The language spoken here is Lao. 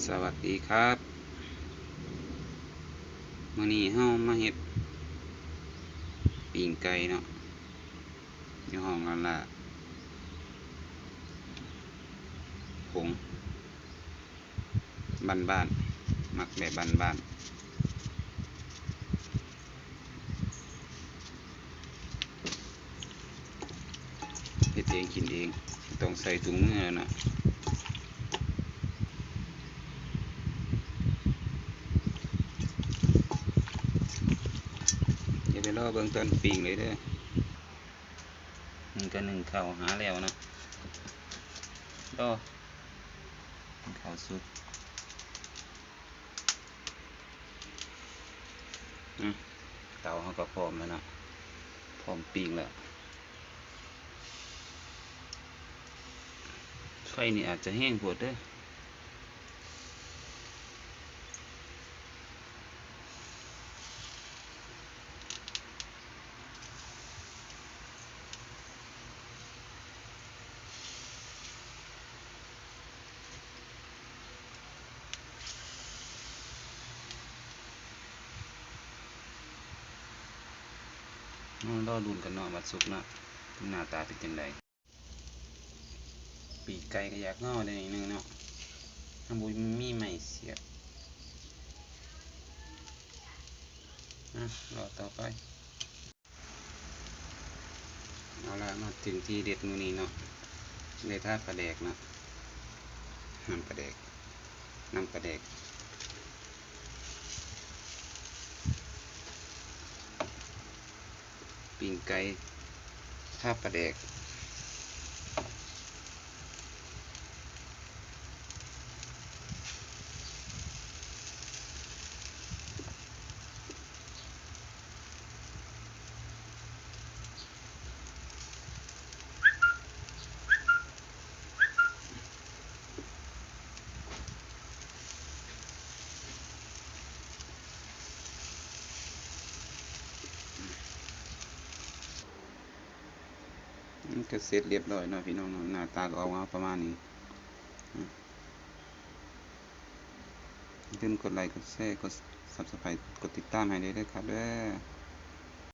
ສະຫວັດດີຄັບ ມື້ນີ້ເຮົາມາເຮັດປີ້ງໄກ່ເນາະ ຢູ່ຫ້ອງລາລາ ຜົງບ້ານໆ ມັກແບບບ້ານໆ. ເຮັດເອງກິນເອງ ບໍ່ຕ້ອງໃສ່ຖົງມືແລ້ວນະ. ຢ່າໄປລໍເບິ່ງຕອນປີ້ງເລີຍເດີ. ມັນກະໜຶ້ງເຂົ້າຫາແລ້ວນະ ລໍໜຶ້ງເຂົ້າສຸກ. ອະ ເຕົາເຮົາກະພ້ອມແລ້ວເນາະ ພ້ອມປີ້ງແລ້ວ. ໄຟນີ້ອາດຈະແຮງໂພດເດີ. ເຮົາລໍລຸ້ນກັນເນາະ ວ່າສຸກເນາະ ໜ້າຕາເປັນຈັ່ງໃດ. ປີ້ງໄກ່ກະຢາກງໍແດ່ໜ້ອຍໜຶ່ງເນາະ ເຮົາບໍ່ມີໄມ້ສຽບ. ອະ ລໍຕໍ່ໄປ. ເອົາລະ ມາເຖິງທີເດັດມື້ນີ້ເນາະ ໄດ້ທາປາແດກເນາະ ນ້ຳປາແດກ ນ້ຳປາແດກ ປີ້ງໄກ່ທາປາແດກ. ມັນກະເສັດລຽບຮ້ອຍເນາະພີ່ນ້ອງເນາະ ໜ້າຕາກະອອກມາປະມານນີ້. ຢ່າລືມກົດໄລ ກົດແຊ ກົດຊັບສະໄຄຣບ໌ ກົດຕິດຕາມໃຫ້ແດ່ເດີຄັບເດີ.